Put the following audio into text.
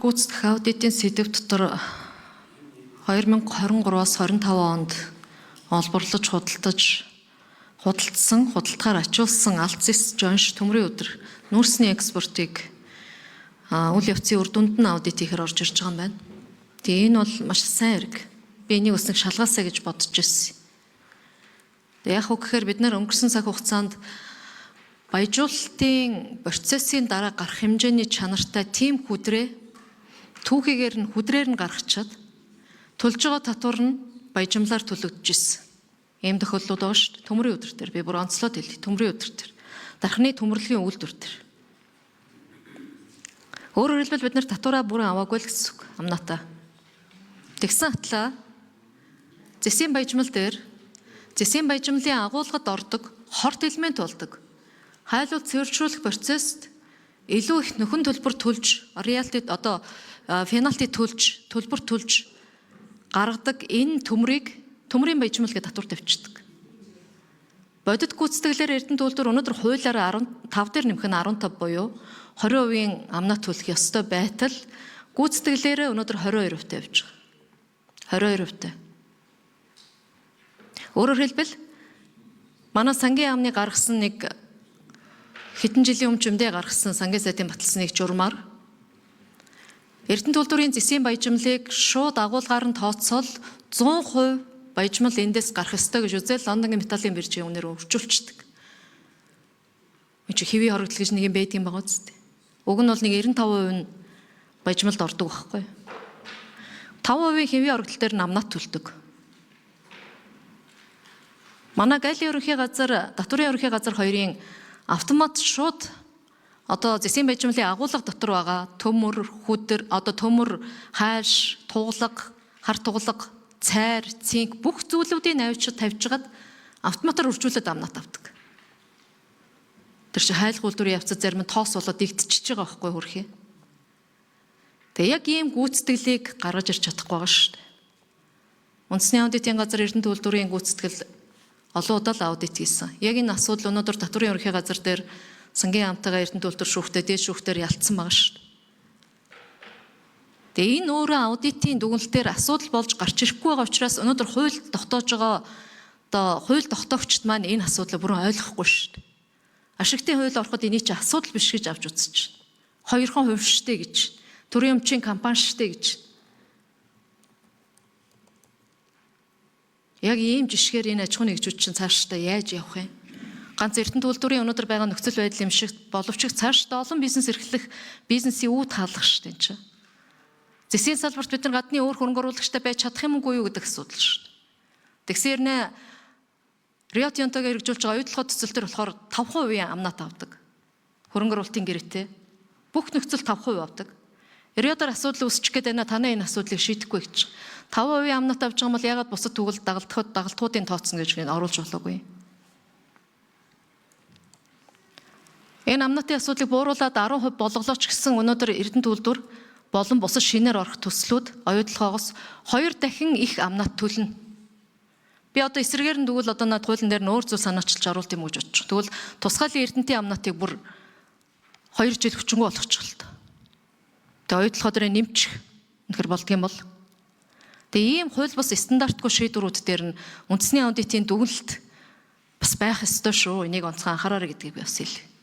гүйцэтгэх аудитын сэдэв дотор 2023-аас 25 онд олборлож худалдаж худалдсан, худалдахаар ачуулсан алт зэс жонш төмрийн өдөр нүүрсний экспортыг үйл явцын үр дүнд нь аудит хийхээр орж ирж байгаа юм байна. Тэгээ энэ бол маш сайн хэрэг. Би энийг бас нэг шалгаасаа гэж бодож ирсэн. Тэгээ яг уу гэхээр бид нэр өнгөрсөн цаг хугацаанд баяжуулалтын процессын дараа гарах хэмжээний чанартай тийм хүдрээ түүхийгээр нь хүдрээр нь гаргачаад төлж байгаа татвар нь баяжмлаар төлөгдөж ирсэн. Ийм тохиолдлууд байгаа шүү дээ. Төмрийн өдөр дээр би бүр онцлоод хэлье. Төмрийн өдөр дээр. Дархны төмөрлөгийн үйлдвэр дээр. Өөрөөр хэлбэл бид нар татвараа бүрэн аваагүй л гэсэн үг. Амнаатай. Тэгсэн атлаа зэсийн баяжмал дээр зэсийн баяжмлын агуулгад ордог хорт элемент болдог. Хайлуул цэвэршүүлэх процесст илүү их нөхөн төлбөр төлж, роялти одоо пеналти төлж, төлбөр төлж гаргадаг энэ төмрийг төмрийн баяжмал гэж татвар тавьчихдаг. Бодит гүйцэтгэлээр Эрдэнэ төлбөр өнөөдөр хуулиараа 15 дээр нэмэх нь 15 буюу 20% амнаа төлөх ёстой байтал гүйцэтгэлээрээ өнөөдөр 22% тавьж байгаа. 22%. Өөрөөр хэлбэл манай сангийн яамны гаргасан нэг хэдэн жилийн өмнө чимдээ гаргасан сангийн сайдын баталсан нэг журмаар Эрдэнэ төлбөрийн зэсийн баяжмлыг шууд агуулгаар нь тооцоол 100% баяжмал эндээс гарах ёстой гэж үзэл Лондонгийн металлын биржийн үнээр өрчүүлчихдэг. Энд чи хэвийн хорогдол гэж нэг юм байдаг юм байгаа үст. Уг нь бол нэг 95% нь баяжмалд ордог байхгүй. 5% хэвийн хорогдол дээр намнат төлдөг. Манай галийн ерөнхий газар, татварын ерөнхий газар хоёрын автомат шууд одоо зэсийн баяжмлын агуулга дотор байгаа төмөр, хүдэр, одоо төмөр, хайлш, туглага, хар туглага, цайр, цинк бүх зүйлүүдийг авчиж тавьжгаад автоматар үржүүлээд амнат авдаг. Тэр чинь хайлах үйлдвэрийн явцад зарим нь тоос болоод дэгдчихэж байгаа байхгүй хөрхий. Тэгээ яг ийм гүйцэтгэлийг гаргаж ирч чадахгүй байгаа шүү дээ. Үндэсний аудитын газар Эрдэнэ төлбөрийн гүйцэтгэл олон удаа л аудит хийсэн. Яг энэ асуудал өнөөдөр татварын ерөнхий газар дээр сангийн яамтайгаа Эрдэнэ төлбөр шүүхтэй, дээд шүүхтэр ялцсан байгаа шүү дээ. Тэгээ энэ өөрөө аудитын дүгнэлтээр асуудал болж гарч ирэхгүй байгаа учраас өнөөдөр хууль тогтоож байгаа одоо хууль тогтоогчд маань энэ асуудлыг бүрэн ойлгохгүй шүү дээ. Ашигтын хууль ороход энийг чи асуудал биш гэж авч үзэж байна. Хоёрхан хувь штэ гэж. Төрийн өмчийн компани штэ гэж. Яг ийм жишгээр энэ аж ахуйн нэгжүүд чинь цаашдаа яаж явах юм? Ганц Эрдэнэ төлбөрийн өнөөдөр байгаа нөхцөл байдал юм шиг боловч цаашдаа олон бизнес эрхлэх бизнесийн үүд хаалгах штэ энэ чинь. Зэсийн салбарт бид нар гадны өөр хөрөнгө оруулагчтай байж чадах юм уу юу гэдэг асуудал шүү дээ. Тэгсээр нэ Рио Тинтог хэрэгжүүлж байгаа оюутлогын төсөл төр болохоор 5% амнат авдаг. Хөрөнгө оруулалтын гэрээтэй. Бүх нөхцөл 5% авдаг. Риодоор асуудал үүсчих гээд байна, танай энэ асуудлыг шийдэхгүй гэж. 5% амнат авч байгаа юм бол ягаад бусад түгэл дагалдахад дагалдахуудын тооцно гэж оруулж болоогүй. Энэ амнатын асуудлыг бууруулад 10% болголооч гэсэн өнөөдөр Эрдэнэ төлбөр болон бусад шинээр орох төслүүд оюутлогоос 2 дахин их амнат төлнө. Би одоо эсрэгээр нь тэгвэл одоо над хуулийн дээр нь өөр зүйл санаачилж оруулт юм уу гэж бодчих. Тэгвэл тусгаалын Эрдэнтийн амнатыг бүр 2 жил хүчингү болгочих л та. Тэгээ оюутлогоо дээр нэмчих үнэхэр болдгийм бол. Тэгээ ийм хууль бус стандартгүй шийдвэрүүд дээр нь үндэсний аудитын дүгнэлт бас байх ёстой шүү. Энийг онцгой анхаараарай гэдгийг би бас хэлье.